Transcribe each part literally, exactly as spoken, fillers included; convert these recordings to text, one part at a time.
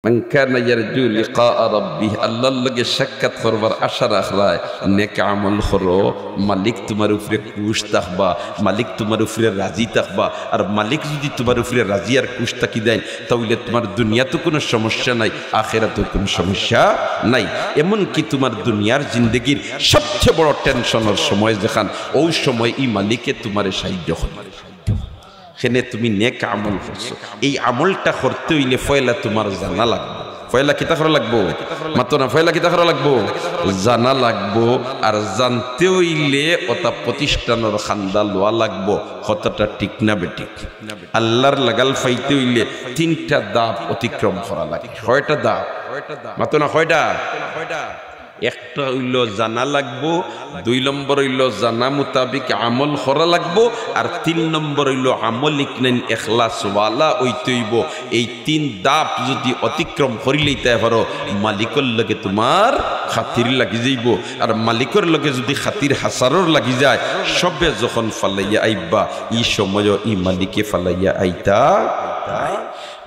মান কানা ইয়ারজু লিকা রাব্বিহ, আল্লাহর লগে সাক্ষাৎ করবার আশা রাখরায়, নেক আমল করো, মালিক তুমার উপরে খুশ থাকবা, মালিক তুমার উপরে রাজি থাকবা। আর মালিক যুদি তুমার উপরে রাজি আর খুশ থাকি দেইন, তাইলে তুমার দুনিয়াত কুনু সমস্যা নাই, আখেরাতও কুনু সমস্যা নাই। এমনকি তুমার দুনিয়ার জিন্দেগির সবচেয়ে বড় টেনশনর সময় যেখান, অউ সময় ই মালিকে তুমারে সাহায্য করবা। কেনে তুমি নেক আমল করছো। এই আমলটা করতে অইলে পয়লা তুমার জানা লাগবো। পয়লা কিতা করা লাগবো? মাতো না, পয়লা কিতা করা লাগবো? জানা লাগবো। আর জানতে অইলে অতা প্রতিষ্ঠানর খান্দা লওয়া লাগবো। কথাটা ঠিক না বেঠিক? আল্লাহর লাগাল পাইতে অইলে তিনটা ধাপ অতিক্রম করা লাগে। কয়টা ধাপ? মাতো না, কয়টা? একটা অইলো জানা লাগবো, দুই নম্বর অইলো জানা মোতাবিক আমল করা লাগবো, আর তিন নম্বর অইলো আমল ইকনাইন এখলাসওয়ালা অইতে অইবো। এই তিন ধাপ যুদি অতিক্রম করিলাইতায় পারো, মালিকর লগে তুমার খাতির লাগি যাইবো। আর মালিকর লগে যুদি খাতির হাছারর লাগি যায়, সবে যখন ফালাইয়া আইবা, ই সময়ও ই মালিকে ফালাইয়া আইতা।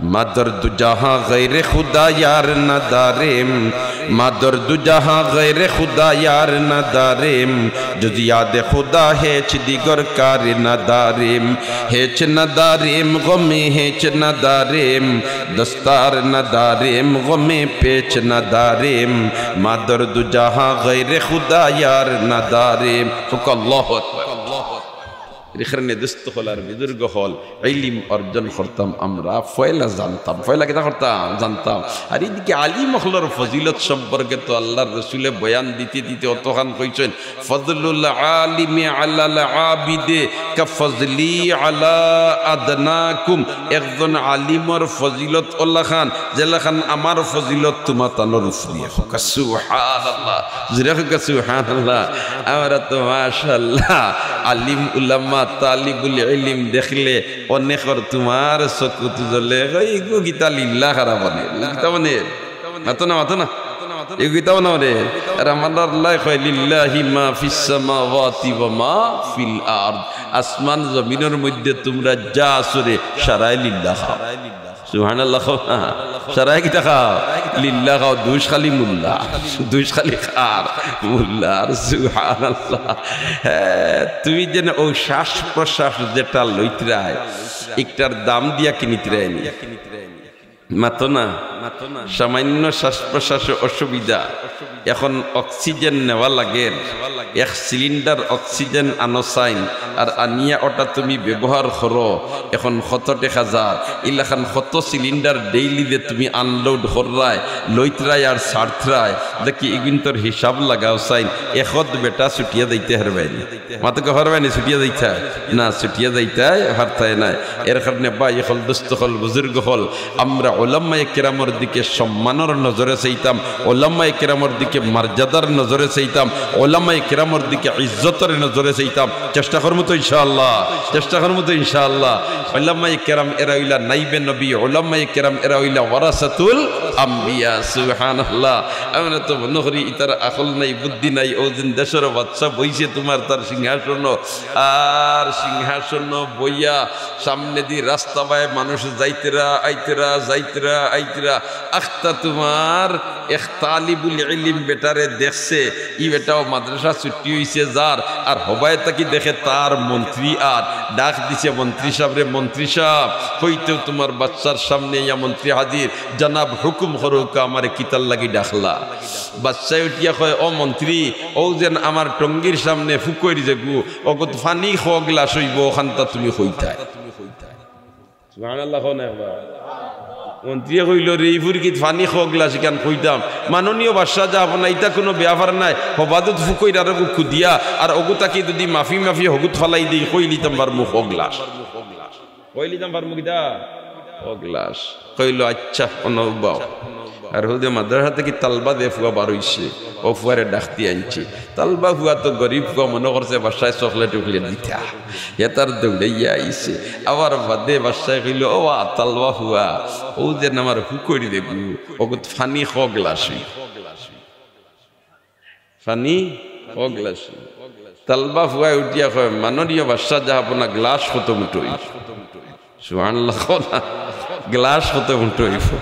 مادر دو جہاں غیر خدا یار نداریم، مادر دو جہاں غیر خدا یار نداریم، جز یاد خدا هیچ دیگر کار نداریم، هیچ نداریم غم هیچ نداریم، دستار نداریم غم پیچ نداریم، مادر دو جہاں غیر خدا یار نداریم۔ سبحان اللہ۔ এর কারণে দোস্ত অকল আর বুজুর্গ অকল, ইলিম অর্জন করতাম আমরা, পয়লা জানতাম, পয়লা কিতা করতাম? জানতাম। আর ইদিকে আলিম অকলর ফজিলত সম্পর্কে তো আল্লাহর রসুলে বয়ান দিতে দিতে অতখান কইছইন, "ফজলুল আলিমি আলাল আবিদে কা ফজলি আলা আদনাকুম।" একজন আলিমর ফজিলত অলাখান, যেলাখান আমার ফজিলত তুমাতানর উপরে। কউক্কা সুবহানাল্লাহ। জোরে কউক্কা সুবহানাল্লাহ। আমরা তো মাশাআল্লাহ আলিম উলামা, তালিবুল ইলিম দেখলে অনেকর তুমার চকুত জ্বলে। কই, ইগু কিতা লিল্লা খারাপ অনে? ইগু কিতা অনে? মাতো না, মাতো না। ইগু কিতা অনে রে? আর আমার আল্লায় কয়, "লিল্লাহি মা ফিস সামাওয়াতি ওয়া মা ফিল আরদ।" আসমান জমিনর মধ্যে তুমরা যা আছো রে, সারাই লিল্লা খাও। সুবহানাল্লাহ কও না। সারাই কিতা খাও? লিল্লা খাও। দুষ খালি মুল্লা, দুষ খালি কার? মুল্লার। সুবহানাল্লাহ। হ্যাঁ, তুমি যেন অউ শ্বাস প্রশ্বাস যেটা লইতরায়, ইকটার দাম দিয়া কিনিতরায় নি? মাতো না। সামান্য শ্বাস প্রশ্বাসে অসুবিধা, এখন অক্সিজেন নেওয়া লাগের, এক সিলিন্ডার অক্সিজেন আনো চাইন, আর আনিয়া ওটা তুমি ব্যবহার করো, এখন কত টেকা যার, ইলাখান কত সিলিন্ডার ডেইলি যে তুমি আনলোড কররায়, লইতরায় আর ছাড়তরায়, দেখি ইগুইন্তর হিসাব লাগাও চাইন, একত বেটা ছুটিয়া যাইতে হারবায়নি। মাতো কও হারবায়নি, ছুটিয়া যাইতায়? না, ছুটিয়া যাইতায় হারতায় নায়। এর কারণে ভাই অকল, দোস্ত অকল, বুজুর্গ অকল, আমরা ওলামায়ে কেরামর দিকে সম্মানর নজরে চাইতাম, ওলামায়ে কেরামর দিকে মর্যাদার নজরে চাইতাম, ওলামায়ে কেরামর দিকে ইজ্জতর নজরে চাইতাম। চেষ্টা করমু তো ইনশাআল্লাহ, চেষ্টা করমু তো ইনশাআল্লাহ। ওলামায়ে কেরাম এরা অইলা নাইবে নবী, ওলামায়ে কেরাম এরা অইলা ওয়ারাসাতুল আম্বিয়া। সুবহানাল্লাহ। আমরা তো মনো করি ইতার আকল নাই, বুদ্ধি নাই, অউ যেন দেশর বাদশা বইছে তুমার তার সিংহাসনো, আর সিংহাসনো বইয়া সামনেদি রাস্তা বায় মানুষ যাইতরা, আইতরা, যাইতরা, আইতরা। আখতা তুমার এক তালিবুল ইলিম বেটারে দেখছে, ই বেটাও মাদ্রাসা ছুটি অইছে যার, আর হবায় থাকি দেখে তার মন্ত্রী আর ডাক দিছে, "মন্ত্রী সাবরে, মন্ত্রী সাব।" কইতেউ তুমার বাদশার সামনে ইয়া মন্ত্রী হাজির, "জনাব, হুকুম করউক্কা, আমারে কিতার লাগি ডাকলা?" বাদশায় উঠিয়া কয়, "ও মন্ত্রী, অউ যেন আমার টঙ্গির সামনে ফুকইর যেগু, অগুত ফানি ক গ্লাস অইবো, অখানতা তুমি কইতায়।" সুবহানাল্লাহ কও না একবার। মন্ত্রীয়ে কইলো, "রে, ই ফুরকিত ফানি ক গ্লাস ইখান কইতাম? মাননীয় বাদশা যে আপনা, ইতা কুনু ব্যাপার নায়, হবাদুত ফুকইর আরোগু খুদিয়া, আর অগু থাকি যুদি মাফি মাফি হগুত ফালাই দেই, কইলিতাম পারমু ক গ্লাস।" কইলিতাম পারমু কিতা? ক গ্লাস। কইলো, "আইচ্ছা, অনো উবাও।" আর হুদে মাদ্রাসা থাকি তালবা যে ফুয়া বার অইছে, অউ ফুয়ারে ডাকদি আনছে। তালবা ফুয়া তো গরিব ফুয়া, মনো করছে বাদশায় চকলেট উকলেট দিতা। হে তার দৌড়াইয়া আইছে। আবার বাদে বাদশায় কইলো, "ও বা, তালবা ফুয়া, অউ যেন আমার ফুকইর যেগু, অগুত ফানি ক গ্লাস অই?" ফানি ক গ্লাস অই? তালবা ফুয়ায় উঠিয়া কয়, "মাননীয় বাদশা যে আপনা, গ্লাস কত মুঠো অইবো?" সুবহানাল্লাহ কও না, গ্লাস কত মুঠো অইবো?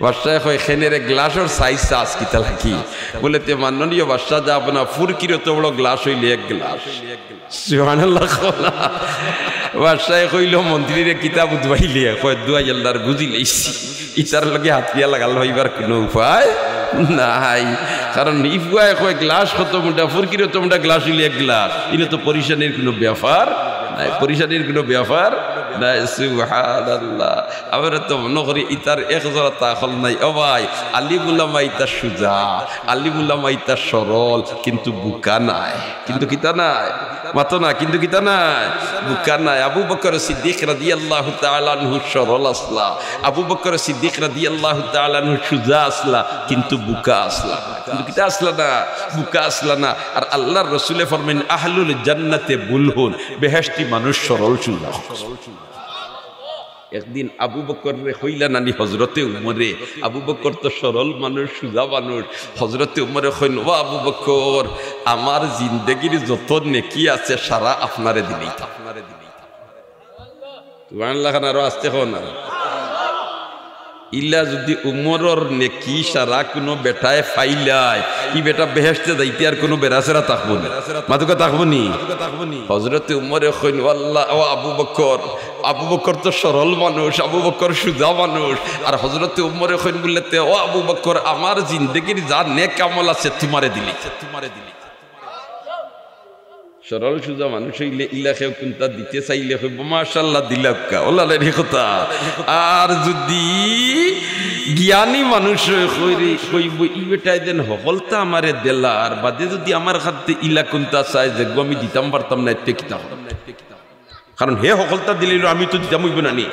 বাদশায় কয়, "খেনের এক গ্লাসর সাইজ চাস কিতা লাগি?" বলে, "তে মাননীয় বাদশা, যা আপনার ফুরকির অত বড় গ্লাস অইলে এক গ্লাস।" সুবহানাল্লাহ কও না। বাদশায় কইলো, "মন্ত্রীরে কিতা বুঝবাইলে?" কয়, "দুয়াই আল্লাহর, বুঝিলাইছি। ইতার লগে হাত পিয়া লাগাল অইবার কুনু উপায় নাই।" কারণ ইফুয়ায় কয়, "গ্লাস কত মোটা, ফুরকির অত মোটা গ্লাস অইলে এক গ্লাস।" ইনো তো পরিশানির কুনু ব্যাপার নাই, পরিশানির কুনু ব্যাপার নাই। সুবহানাল্লাহ। আমরা তো মনো করি ইতার এক জরাত আকল নাই। ও ভাই, আলিম উলামা ইতা সুজা, আলিম উলামা ইতা সরল, কিন্তু বুকা নায়। কিন্তু কিতা নায়? মাতো না, কিন্তু কিতা নায়? বুকা নায়। আবু বকর সিদ্দিক রাদিয়াল্লাহু তাআলা আনহু সরল আছলা, আবু বকর সিদ্দিক রাদিয়াল্লাহু তাআলা আনহু সুজা আছলা, কিন্তু বুকা আছলা না। কিন্তু কিতা আছলা না? বুকা আছলা না। আর আল্লাহর রসুলে ফরমাইন, "আহলুল জান্নাতে বুলহুন", বেহেশতি মানুষ সরল সুজা। একদিন আবু বকররে কইলা নানি হজরতে উমরে, আবু বকর তো সরল মানুষ, সুজা মানুষ। হজরতে উমরে কইন, "ও আবু বকর, আমার জিন্দেগির যত নেকি আছে সারা আপনারে দিলাইতাম।" সুবহানাল্লাহ খান, আরো আস্তে কও না। ইলা যুদি উমরর নেকি সারা কুনু বেটায় পাইলায়, ই বেটা বেহেশতে যাইতে আর কুনু বেড়াছেড়া থাকবো নি। মাতুকা থাকবো নি? হজরতে উমরে কইন, "ও আল্লাহ, ও আবু বকর, আবু বকর তো সরল মানুষ, আবু বকর সুজা মানুষ।" আর হজরতে উমরে কইন বুলে, "তে ও আবু বকর, আমার জিন্দেগির যা নেক আমল আছে তুমারে দিলি।" সরল সুজা মানুষ অইলে ইলা কেউ কুন্তা দিতে চাইলে কইবো, "মাশাআল্লাহ, দিলাউক্কা।" ওলা রে কথা। আর যুদি জ্ঞানী মানুষ অয়, কইরে, কইবো, "ই বেটায় যেন হকলতা আমারে দিলা, আর বাদে যুদি আমার খাতে ইলা কুন্তা চায় যেগু আমি দিতাম পারতাম না, এতে কিতা অইবো?" কারণ হে হকলতা দিলাইলো, আমি তো দিতাম অইবো না নি।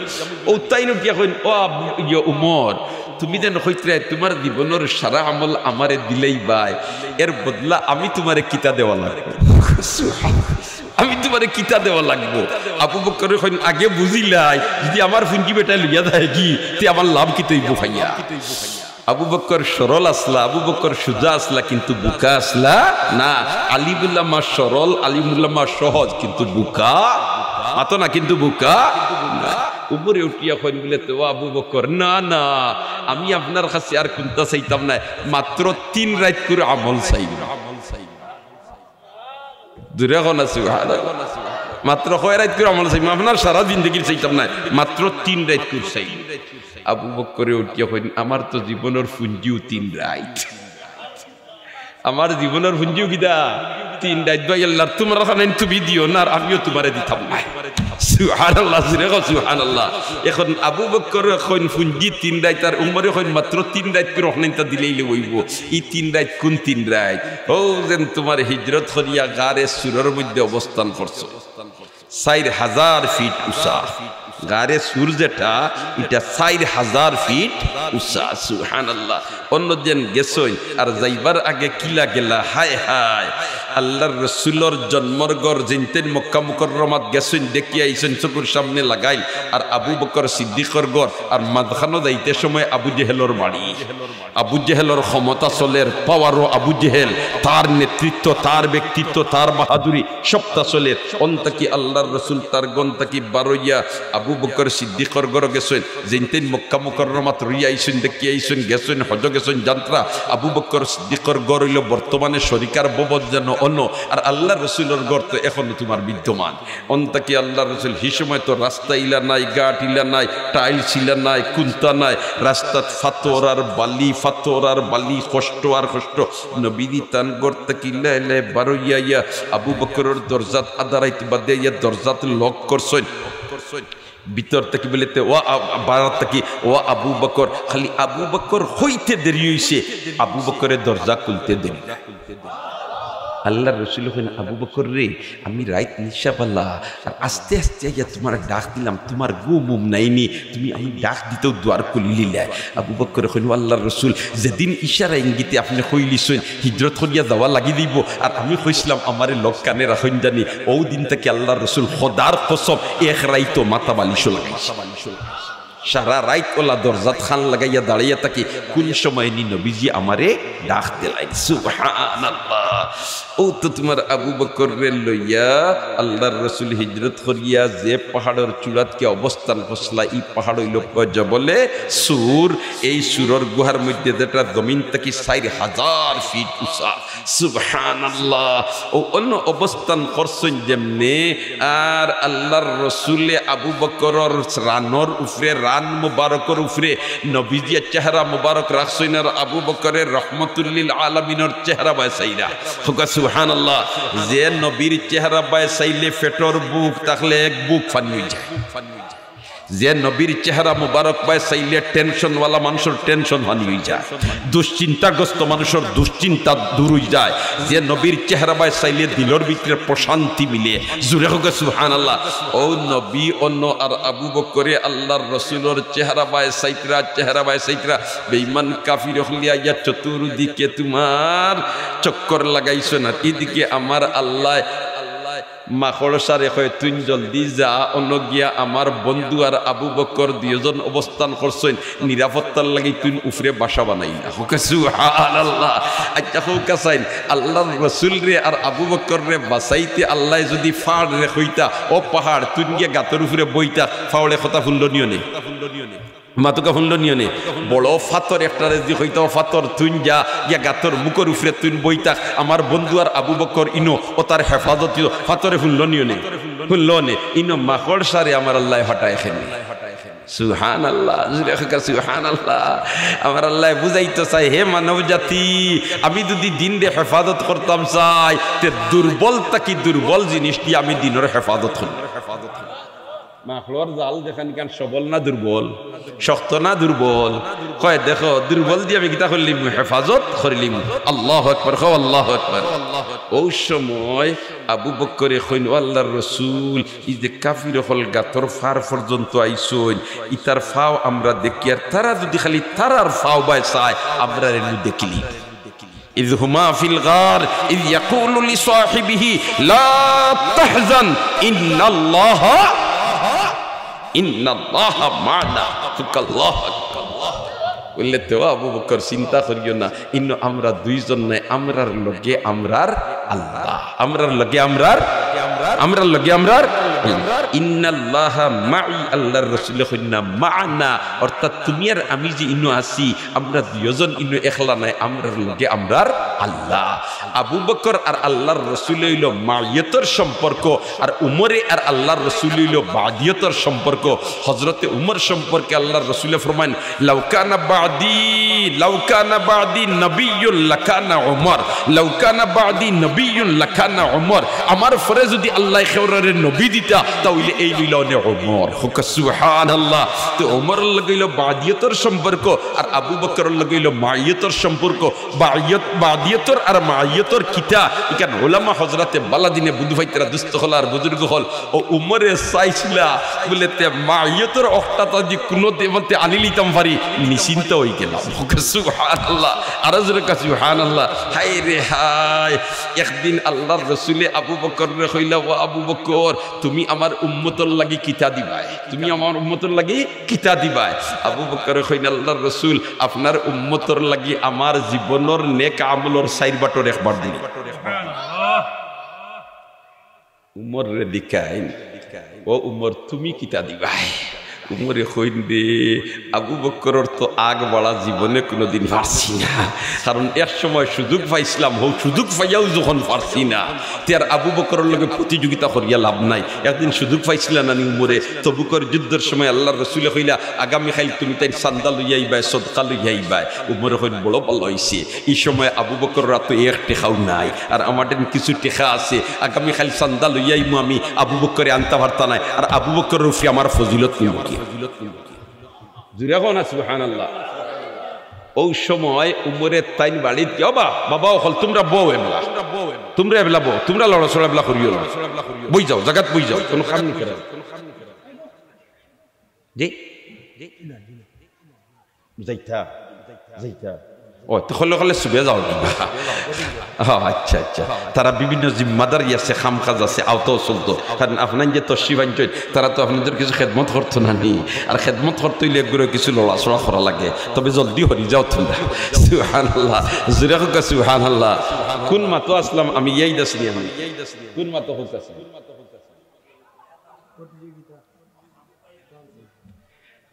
অউ তাইন উঠিয়া কইন, "ও আবু, ইয়ে উমর, তুমি যেন কইতরায় তুমার জীবনর সারা আমল আমারে দিলাইবায়, এর বদলা আমি তুমারে কিতা দেওয়া লাগবো?" আমি তুমারে কিতা দেওয়া লাগবো? আবু বকরে কইন, "আগে বুঝিলাই, যুদি আমার পুঞ্জি বেটায় লইয়া যায়গি, তে আমার লাভ কিতা অইবো পাইয়া?" আবু বকর সরল আছলা, আবু বকর সুজা আছলা, কিন্তু বুকা আছলা না। আলিম উলামা সরল, আলিম উলামা সহজ, কিন্তু বুকা। মাতো না, কিন্তু বুকা না। উমরে উঠিয়া কইন বুলে, "তে ও আবু বকর, না, না, আমি আপনার কাছে আর কুন্তা চাইতাম নায়, মাত্র তিন রাইতকুর আমল চাইমু।" জুরে কও না সুবহানাল্লাহ। মাত্র কয় রাইতকুর আমল চাইমু, আপনার সারা জিন্দেগির চাইতাম নায়, মাত্র তিন রাইতকুর চাইমু। আবু বকরে উঠিয়া কইন, "আমার তো জীবনর পুঞ্জিউ তিন রাইত, আমার জীবনর পুঞ্জিউ কিতা? তিন রাইত। দুয়াই আল্লাহর, তুমার খানাইন তুমি দিও না, আর আমিও তুমারে দিতাম নায়।" সুবহানাল্লাহ, জুরে কও সুবহানাল্লাহ। এখন আবু বকরে কইন পুঞ্জি তিন রাইত, আর উমরে কইন মাত্র তিন রাইতকুর, অখনাইনতা দিলাইলে অইবো। ই তিন রাইত কুন তিন রাইত? অউ যেন তুমার হিজরত করিয়া গারে সুরর মধ্যে অবস্থান করছো, চাইর হাজার ফিট উচা। গারে সুর যেটা, ইটা চাইর হাজার ফিট উচা। সুবহানাল্লাহ। অনো যেন গেছইন, আর যাইবার আগে কিলা গেলা, হায় হায়। আল্লাহর রসুলর জন্মর ঘর, যেইনতাইন মক্কা মুকাররমাত গেছইন, দেখিয়া আইছইন, চকুর সামনে লাগাইল, আর আবু বকর সিদ্দিকর ঘর, আর মাঝখানো যাইতে সময় আবু জেহেলর বাড়ি। আবু জেহেলর ক্ষমতা চলের, পাওয়ারও আবু জেহেল, তার নেতৃত্ব, তার ব্যক্তিত্ব, তার বাহাদুরি, সবটা চলের। অন থাকি আল্লাহর রসুল তার ঘর থাকি বারইয়া আবু বকর সিদ্দিকর ঘর গেছইন, যেইনতাইন মক্কা মুকাররমাত রইয়া আইছইন, দেখিয়া আইছইন, গেছইন, হজ গেছইন, যান্ত্রা। আবু বকর সিদ্দিকর ঘর অইলো বর্তমানে শরিকার ভবন যেন অনো, আর আল্লাহর রসুলর ঘর তো এখনো তুমার বিদ্যমান। অন থাকি আল্লাহর রসুল, হি সময় তো রাস্তা ইলা নাই, ঘাট ইলা নাই, টাইলস ইলা নাই, কুন্তা নাই, রাস্তাত ফাতর আর বালি, ফাতর আর বালি, কষ্ট আর কষ্ট। নবীজি তান ঘর থাকি লাই লাই বারইয়া আইয়া আবু বকরর দরজাত আধা রাইত বাদে আইয়া দরজাত লক করছইন। ভিতর থাকি বুলে, "তে ও আ-, বারাত থাকি, ও আবু বকর।" খালি আবু বকর কইতে দেরি অইছে, আবু বকরে দরজা খুলতে দেরি না। আল্লাহর রসুল কইন, "আবু বকর রে, আমি রাইত নিশাবালা, আর আস্তে আস্তে আইয়া তুমারে ডাক দিলাম, তুমার ঘুম উম নাই নি, তুমি আমি ডাক দিতেউ দুয়ার খুলিলিলায়।" আবু বকরে কইন, "ও আল্লাহর রসুল, যেদিন ইশারা ইঙ্গিতে আপনে কইলিছইন হিজরত করিয়া যাওয়া লাগি দিবো, আর আমি কইছলাম আমারে লগ কানে রাখইন জানি, অউ দিন থাকি আল্লাহর রসুল খোদার কসম এক রাইতও মাথা বালিশও লাগাইছি না। সারা রাইত অলা দরজাত কান লাগাইয়া দাঁড়াইয়া থাকি, কুন সময় নি নবীজি আমারে ডাক দিলাইন।" সুবহানাল্লাহ। ও তো তুমার আবু বকররে লইয়া আল্লার রসুল হিজরত করিয়া যে পাহাড়র চূড়াত গিয়া অবস্থান করছলা, ই পাহাড় অইলো জবলে সুর। এই সুরর গুহার মধ্যে যেটা জমিন থাকি চাইর হাজার ফিট উঁচা। সুবহানাল্লাহ। ও অনো অবস্থান করছইন যেমনে, আর আল্লার রসুলে আবু বকরর রানর উপরে, রান মুবারকর উপরে নবীজিয়ে চেহারা মুবারক রাখছইন, আর আবু বকরে রহমতুল্লিল আলামিনর চেহারা বায় চাইরা। কউক্কা সুবহানাল্লাহ। যে নবীর চেহারা বায় চাইলে পেটর ভুক থাকলে এক বুক পানি অইযায়, যে নবীর চেহারা মুবারক বায় চাইলে টেনশনওয়ালা মানুষর টেনশন পানি অইযায়, দুশ্চিন্তাগ্রস্ত মানুষর দুশ্চিন্তা দূর অইযায়, যে নবীর চেহারা বায় চাইলে দিলর ভিতরে প্রশান্তি মিলে। জুরে কউক্কা সুবহানাল্লাহ। ও নবী অনো আর আবু বকরে আল্লার রসুলর চেহারা বায় চাইতরা, চেহারা বায় চাইতরা। বেইমান কাফির অকলে আইয়া চতুর্দিকে তুমার চক্কর লাগাইছইন, আর ইদিকে আমার আল্লায় মাকড়সারে কয়, "তুইন জলদি যা, অনো গিয়া আমার বন্ধু আর আবু বকর দুইজন অবস্থান করছইন, নিরাপত্তার লাগি তুইন উপরে বাসা বানাইলা।" কউক্কা সুবহানাল্লাহ। আচ্ছা, কউক্কা চাইন, আল্লার রসুলরে আর আবু বকররে বাচাইতে আল্লায় যুদি পাহাড়রে কইতা, "ও পাহাড়, তুইন গিয়া গাতর উপরে বই থাক", পাহাড়ে কথা হুনলো নি অনে? মাতুক্কা হুনলো নি অনে? বড় পাথর একটারে যুদি কইতা, "ও পাথর, তুইন যা গিয়া গাতর মুখর উপরে তুইন বই থাক, আমার বন্ধু আর আবু বকর ইনো, অতার হেফাজত অইবো", পাথরে হুনলো নি অনে? হুনলো নে? ইনো মাকড়সারে আমার আল্লায় পাঠায় কেনে? সুবহানাল্লাহ, জুরে কউক্কা সুবহানাল্লাহ। আমার আল্লায় বুঝাইতো চায়, হে মানব জাতি, আমি যুদি দিনরে হেফাজত করতাম চাই, তে দুর্বল থাকি দুর্বল জিনিস দিয়া আমি দিনর হেফাজত করি। মাকড়র জাল যেখান ইখান সবল না দুর্বল, শক্ত না দুর্বল? কয়, "দেখো, দুর্বল দিয়া আমি কিতা করিলিমু? হেফাজত করিলিমু।" আল্লাহু আকবার, কও আল্লাহু আকবার। অউ সময় আবু বকরে কইন, "ও আল্লার রসুল, ই যে কাফির অকল গাতর পার পর্যন্ত আইছইন, ইতার পাও আমরা দেখিয়ার, তারা যুদি খালি তারার পাও বায় চায়, আমরারে নু দেখিলি।" إذ هما في الغار إذ يقول لصاحبه لا تحزن إن الله إن الله معنا। কউক্কা আল্লাহু আকবার। বললে, "তে ও আবু বকর, চিন্তা করিও না, ইনো আমরা দুইজন নায়, আমরার লগে আমরার আল্লাহ, আমরার লগে আমরার, আমরার লগে আমরার আল্লাহ। ইন্নাল্লাহা মাই", আল্লার রসুলে কইন না মা'না, অর্থাৎ তুমি আর আমি যে ইনো আছি, আমরা দুইজন ইনো একলা নায়, আমরার লগে আমরার আল্লাহ। আবু বকর আর আল্লার রসুল অইলো মাইয়তর সম্পর্ক, আর উমরে আর আল্লার রসুল অইলো বাদিয়তর সম্পর্ক। হজরতে উমর সম্পর্কে আল্লার রসুলে ফরমাইন, "লাউ কানা বাদি, লাউ কানা বাদি নাবিয়্যুন লাকানা উমর, লাউ কানা বাদি নাবিয়্যুন লাকানা উমর।" আমার পরে যুদি আল্লায় কেউরে নবী দিতা, তা অইলে এইন অইলা অনে উমর। কউক্কা সুবহানাল্লাহ। তে উমরর লগে অইলো বাদিয়তর সম্পর্ক, আর আবু বকরর লগে অইলো মাইয়তর সম্পর্ক। বাদিয়ত, বাদিয়তর আর মাইয়তর কিতা, ইখান উলামা হজরতে বালা দিনে বুঝ পাইতরা, দুস্ত অকল আর বুজুর্গ অকল। ও উমরে চাইছিলা, বলে, "তে মাইয়তর অখটা তা দি কুনু দেবতে আনি লিতাম পারি, নিশ্চিন্ত অইগেলাম।" কউক্কা সুবহানাল্লাহ, আরো জুরে কউক্কা সুবহানাল্লাহ। হায় রে হায়, একদিন আল্লার রসুলে আবু বকররে কইলা, "ও আবু বকর, তুমি আমার উম্মতর লাগি কিতা দিবায়? তুমি আমার উম্মতর লাগি কিতা দিবায়?" আবু বকরে কইন, "আল্লার রসুল, আপনার উম্মতর লাগি আমার জীবনর নেক আমলর চাইর বাটর এক বাট দিলাইলাম।" উমররে জিকাইন, "ও উমর, তুমি কিতা দিবায়?" উমরে কইন, "রে, আবু বকরর তো আগ বাড়া জীবনে কুনুদিন পারছি না, কারণ এক সময় সুযোগ পাইছলাম, হউ সুযোগ পাইয়াও যখন পারছি না, তে আর আবু বকরর লগে প্রতিযোগিতা করিয়া লাভ নাই। একদিন সুযোগ পাইছিলা না নি উমরে, তবুকর যুদ্ধর সময় আল্লার রসুলে কইলা, 'আগামীকাইল তুমি তাইন চান্দা লইয়া আইবায়, সদকা লইয়া আইবায়।'" উমরে কইন, "বড় ভালা অইছে, ই সময় আবু বকরর আতো এক টেকাও নাই, আর আমার টেন কিছু টেকা আছে, আগামীকাইল চান্দা লইয়া আইমু আমি, আবু বকরে আনতা পারতা নায়, আর আবু বকরর উপরে আমার ফজিলত অইবো গিয়া।" জুরে কও না সুবহানাল্লাহ। অউ সময় উমরে তাইন বাড়িত গিয়া, "ও বা, বাবা অকল তুমরা বও এবলা, তুমরা এবলা বও, তুমরা লড়াচড়া এবলা করিও না, বই যাও, জাগাত বই যাও, কুনু কাম নি করার।" জি? যাইতা, যাইতা। ও, তো খলে খলে সুবে যাও কিবা? ও, আচ্ছা, আচ্ছা। তারা বিভিন্ন জিম্মাদারি আছে, কাম কাজ আছে, আওতাও চলতো। কারণ আপনার যে তশরিফ আনছইন, তারা তো আপনাদের কিছু খেদমত করতো না নি? আর খেদমত করতে অইলে একগুলো কিছু লড়াচড়া করা লাগে। তবে জলদি হরি যাও তোমরা। সুবহানাল্লাহ। জোরে কউক্কা সুবহানাল্লাহ। কোন মাতো আসলাম আমি? ইয়াদ আছে নি আমি? কোন মাতো কউক্কা আছে?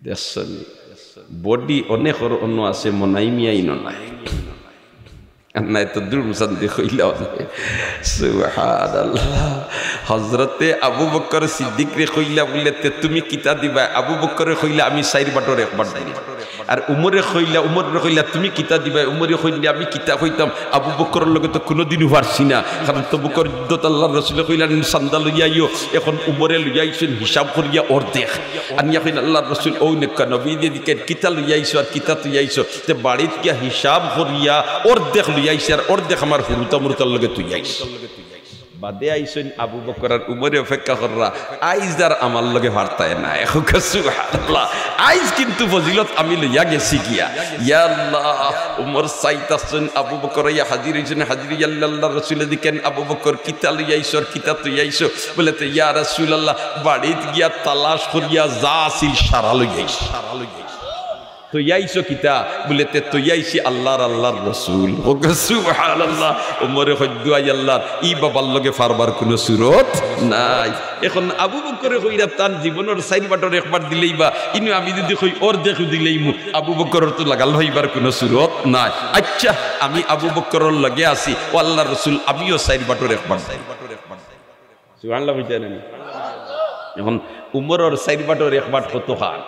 দেখছনি? Body অনেকর অন্য আছে, মনাই মিয়া ইনো নাই। আর নাই তো দূর মুসান্দি কইলা অনে। সুবহানাল্লাহ। হজরতে আবু বকর সিদ্দিকরে কইলা বুলে, "তে তুমি কিতা দিবায়?" আবু বকরে কইলা, "আমি চাইর বাটর এক বাট দিমু।" আর উমরে কইলা, উমরে কইলা, "তুমি কিতা দিবায়?" উমরে কইলা, "আমি কিতা কইতাম, আবু বকরর লগে তো কুনুদিনও পারছি না, কারণ তবুকর যুদ্ধত আল্লাহর রসুলে কইলা, 'চান্দা লইয়া আইও।'" এখন উমরে লইয়া আইছইন হিসাব করিয়া অর্ধেক। আনিয়া কইন, "আল্লাহর রসুল, অউ নেক্কা নবী দিয়া দিকেন, কিতা লইয়া আইছো আর কিতা থইয়া আইছো?" তে বাড়িত গিয়া হিসাব করিয়া অর্ধেক লইয়া আইছে, আর অর্ধেক আমার হুরুতা মুরুতার লগে থইয়া আইছে। বাদে আইছইন আবু বকর আর উমরে অপেক্ষা কররা, আইজ আর আমার লগে পারতায় নায়। কউক্কা সুবহানাল্লাহ। আইজ কিন্তু ফজিলত আমি লইয়া গেছি গিয়া। ইয়া আল্লাহ, উমর চাইতাছইন, আবু বকর আইয়া হাজির অইছইন, হাজির অইয়া আল্লাহর রসুলে দিকেন, "আবু বকর, কিতা লইয়া আইছো আর কিতা থইয়া আইছো?" বুলে, "তে ইয়া রাসূলুল্লাহ, বাড়িত গিয়া তালাশ করিয়া যা আছিল সারা লইয়া আইছি।" "থইয়া আইছো কিতা?" বুলে, "তে থইয়া আইছি আল্লাহর, আল্লাহর রসুল।" কউক্কা সুবহানাল্লাহ। উমরে কইন, "দুয়াই আল্লাহর, ই বাবার লগে পারবার কুনু সুরত নাই।" এখন আবু বকরে কইরা তান জীবনর চাইর বাটর এক বাট দিলাইবা, ইনো আমি যুদি কই অর্ধেক দিলাইমু, আবু বকরর তো লাগাল অইবার কুনু সুরত নাই। আচ্ছা, আমি আবু বকরর লগে আছি, ও আল্লাহর রসুল, আমিও চাইর বাটর এক বাট দিলাইমু। সুবহানাল্লাহ কইতা নানি? এখন উমরর চাইর বাটর এক বাট কতখান?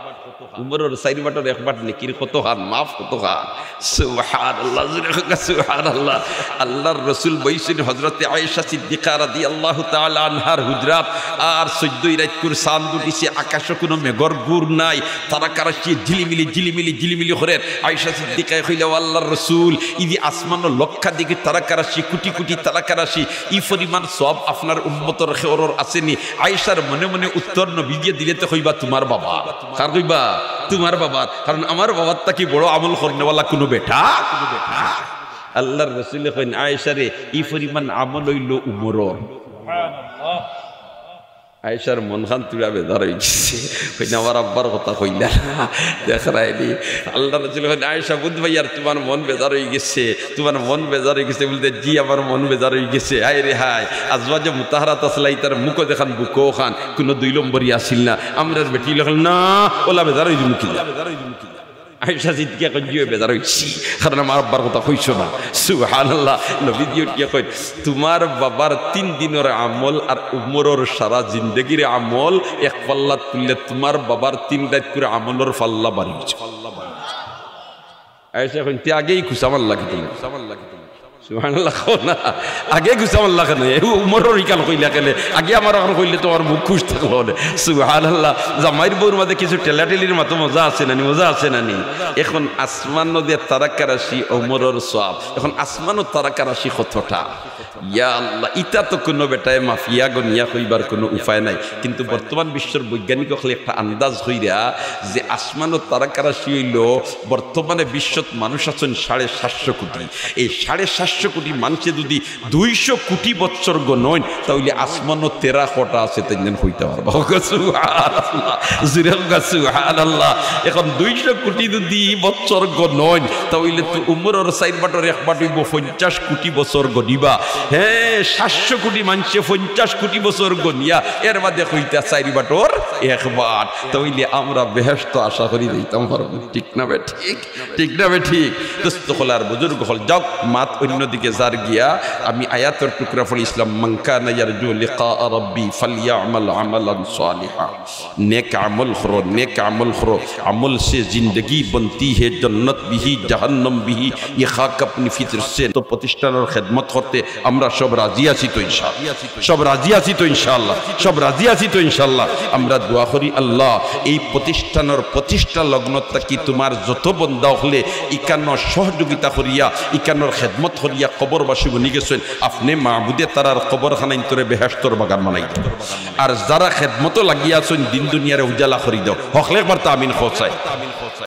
উমরর চাইর বাটর এক বাট নেকির কতখান, মাফ কতখান? সুবহানাল্লাহ, জোরে কউক্কা সুবহানাল্লাহ। আল্লাহর রসুল বইছইন হজরতে আয়েশা সিদ্দিকা রাদিয়াল্লাহু তাআলা আনহার হুজরাত, আর চৈদ্দই রাইতকুর চান্দ উঠিছে, আকাশো কুনু মেঘর গুড় নাই, তারাকা রাশি ঝিলিমিলি, ঝিলিমিলি, ঝিলিমিলি করের। আয়েশা সিদ্দিকায় কইলা, "ও আল্লাহর রসুল, ই যে আসমানো লক্ষাধিক তারাকা রাশি, কোটি কোটি তারাকা রাশি, ই পরিমাণ সওয়াব আপনার উম্মতর কেউরর আছে নি?" আয়েশার মনে মনে উত্তর নবীজিয়ে দিলে তো কইবা, "তুমার বাবার।" কার কইবা? "তুমার বাবার।" কারণ আমার বাবার থাকি বড় আমল করনেওয়ালা কুনু বেটা, কুনু বেটা। আল্লাহর রসুলে কইন, "আয়েশা রে, ই পরিমাণ আমল অইলো উমরর।" আয়েশার মনখান থুড়া বেজার অইগেছে। কইন, "আমার আব্বার কথা কইলা না।" দেখরায়নি? আল্লাহর রসুলে কইন, "আয়েশা, বুঝ ভাই, আর তুমার মন বেজার অইগেছে, তুমার মন বেজার অইগেছে।" বুলে, "জি, আমার মন বেজার অইগেছে।" হায় রে হায়, আজওয়াজে মুতাহারাত আছলা, ইতার মুখো যেখান বুকো অখান, কুনু দুই নম্বরি আছিল না। আমরার বেটি অকল না, অউলা বেজার অইযিমু কিলা। আয়েশা সিদ্দিকায় কইন, "জি অয়, বেজার অইছি, কারণ আমার আব্বার কথা কইছো না।" সুবহানাল্লাহ। নবীজিয়ে উঠিয়া কইন, "তুমার বাবার তিন দিনর আমল আর উমরর সারা জিন্দেগির আমল এক পাল্লাত তুললে তুমার বাবার তিন রাইতকুর আমলর পাল্লা ভারি অইছে।" আয়েশায় কইন, "তে আগেই খুচা মারলা কিতা?" সুবহানাল্লাহ কও না। আগে গুছা মারলা কেনে? এ উমরর ইখান কইলা কেনে? আগে আমার অখান কইলে তো আমার মুখ খুশ থাকলো অনে। সুবহানাল্লাহ। জামাইর বউর মাঝে কিছু ঠেলাঠেলির মাতো মজা আছে নানি? মজা আছে নানি? এখন আসমানো যে তারাকা রাশি, উমরর সওয়াব। এখন আসমানো তারাকা রাশি কতটা? ইয়া আল্লাহ, ইতা তো কুনু বেটায় মাপিয়া গনিয়া কইবার কুনু উপায় নাই। কিন্তু বর্তমান বিশ্বর বৈজ্ঞানিক অকলে একটা আন্দাজ কইরা যে আসমানো তারাকা রাশি অইলো বর্তমানে বিশ্বত মানুষ আছইন সাড়ে সাতশো কোটি। এই সাড়ে সাতশো কোটি মানষে যুদি দুইশো কোটি বৎসর গনইন, তা অইলে আসমানো টেরাকোটা আছে, তাইন কইতা পারবা। সুবহানাল্লাহ। জুরে কউক্কা সুবহানাল্লাহ। এখন দুইশো কোটি যুদি বৎসর গনইন, তা অইলে তো উমরর চাইর বাটর এক বাট অইবো, পঞ্চাশ কোটি বছর গনিবা। হ্যাঁ, সাতশো কোটি মানষে পঞ্চাশ কোটি বছর গনিয়া এর বাদে কইতা চাইর বাটর এক বাট। তা অইলে আমরা বেহেশত আশা করি যাইতাম পারমু। ঠিক না বে ঠিক? ঠিক না বে ঠিক? দোস্ত অকল আর বুজুর্গ অকল, যাউক, মাত অইন্য দিকে যার গিয়া, আমি আয়াতর টুকরা পড়ছিলাম, "মান কানা ইয়ারজু লিকা রাব্বি ফালইয়ামাল আমালান সালিহা।" নেক আমল করো, নেক আমল করো। আমল সে জিন্দগি বনতি হে, জন্নত ভি, জাহান্নাম ভি, ইয়ে খাক আপনি ফিতর সে। তো প্রতিষ্ঠানর খেদমত করতে আমরা সব রাজি আছি তো ইনশাআল্লাহ? সব রাজি আছি তো ইনশাআল্লাহ? সব রাজি আছি তো ইনশাআল্লাহ? আমরা দোয়া করি, আল্লাহ, এই প্রতিষ্ঠানর প্রতিষ্ঠা লগ্ন থাকি তুমার যত বন্দা অকলে ইকানো সহযোগিতা করিয়া, ইকানোর খেদমত করিয়া কবরবাসী বনি গেছইন, আপনে মাবুদে তারার কবরখানাইন্তরে বেহেশতর বাগান বানাই দেও। আর যারা খেদমতো লাগিয়া আছইন, দিন দুনিয়ারে উজালা করি দেও। হকলে একবার তা আমিন কও চাই।